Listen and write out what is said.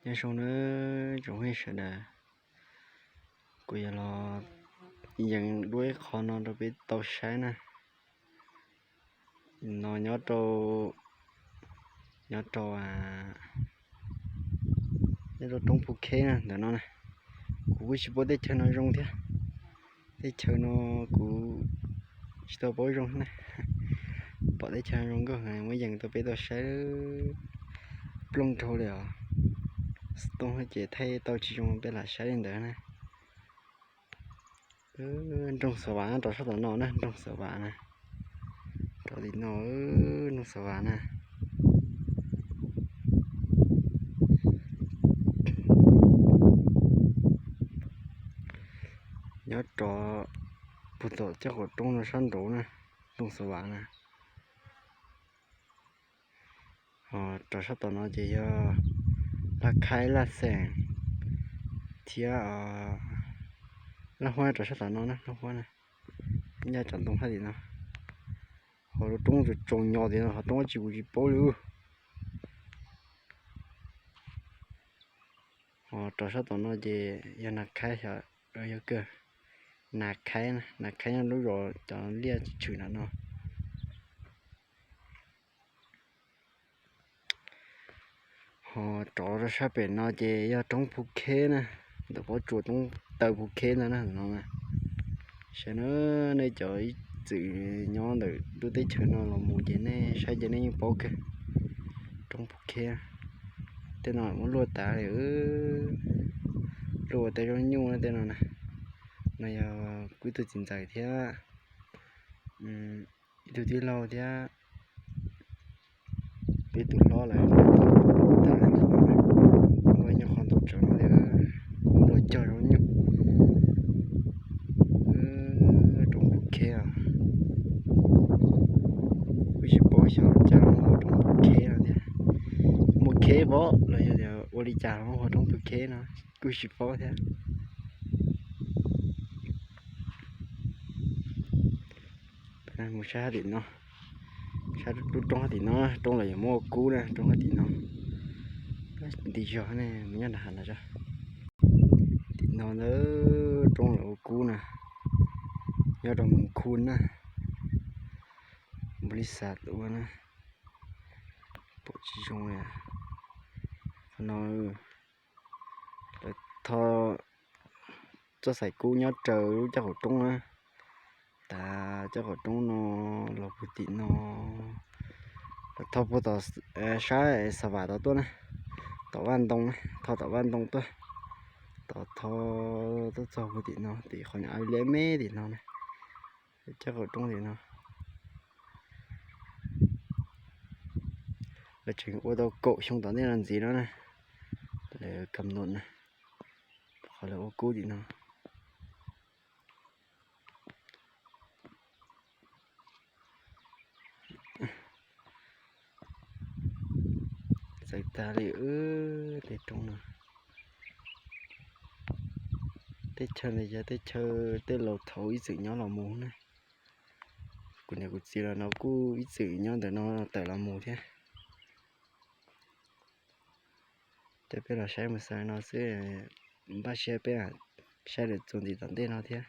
Nyob zoo na tsoom phooj ywg sawv daws, kuv yuav los yees dua ib qho no rau peb tau saib na. No nyob rau, nyob rau, nyob rau roob Phu Kheb na ntawm no na. Kuv kuj tsis paub teb chaws no zoo thiab. Teb chaws no kuv tsis tau paub zoo na. Pom teb chaws zoo nkauj heev muab yees rau peb tau saib. Plooj dhau li os. Xov tooj ces thaij tau tsis zoo, peb lam saib li ntawd na. Nroog Xav Vam rov sab tom no na, nroog Xav Vam na. Rov tim no, nroog Xav Vam na. Nyob rov puag tom caj qaum roob no sab nraud na, nroog Xav Vam na. Ho rov sab tom no ces yog Laj Khaib Laj Xeem thiab Laj Huab rov sab tom no na, Laj Huab na. Ncaj tsav ntoo hab tim no. Ho lub roob tsaus tsaus nyo tim no, ho roob dab tsi kuv tsis paub li. Ho rov sab tom no ces yog Nas Khaib, yog kawg Nas Khaib, Nas Khaib nyob lub zos cov liaj tshwm nram no. Ho rov rau sab pem no ces yog roob Phu Kheb na, ntawm pob tsuas roob taw Phu Kheb ntag na no na. Saib na, nej cov ib txwm nyob ntawm lub teb chaws no los mus ces nej saib ces nej yeej paub kawg. Roob Phu Kheb, tej no muab luaj tas li, luaj ua tej zaub nyuj tej no na. No yog kuv ib tug txiv ntxawm thiab ib tug tij laug thiab peb tus hlob lawv luaj tas, ua ib nyuag qhov ntoo tsaus no thiab, luaj cog zaub nyuj. Roob Phu Kheb os. Kuj tsis paub xyov cas lawv muab hu roob Phu Kheb no thiab. Muaj kheb pom los yog tias ua li cas lawv muab hu roob Phu Kheb no, kuj tsis paub thiab. Mus saib hab tim no, saib lub roob hab tim no, roob los yuav muab ua kub na, roob hab tim no. Nti zog ne, mus nyob nram hav no tso. Tim no ntag, roob los ua kub na, nyob rau Moos Khu na, npaum li xav ua na, pom tsis zoo li. Qhov no lawv tho txoj xaim kub nyob raws lub caj qaum roob na. Tav caj qaum roob no los puag tim no, los tho puag tom sab Xav Vam tod tuaj na, tom Vaj Ntoo na, tho tom Vaj Ntoo tuaj, tom tho tuaj txog puag tim no, tim qhov nyuam av liab me tim no na, caj qaum roob tim no. Lawv tseem ua tau kaum xyoo tom ntej no ntxiv no na, lawv kam ntoo na, qhov lawv ua kub tim no. Txawv tag li tej roob no. Teb chaws ntawd yog teb chaws tej laus thaud ib txwm nyob los mus na. Kuv niam kuv txiv los no kuj ib txwm nyob ntawm no tawm los mus thiab. Ces peb los saib mus xav no xwb, npaj siab peb saib lawm txuas ntxiv tom ntej no thiab.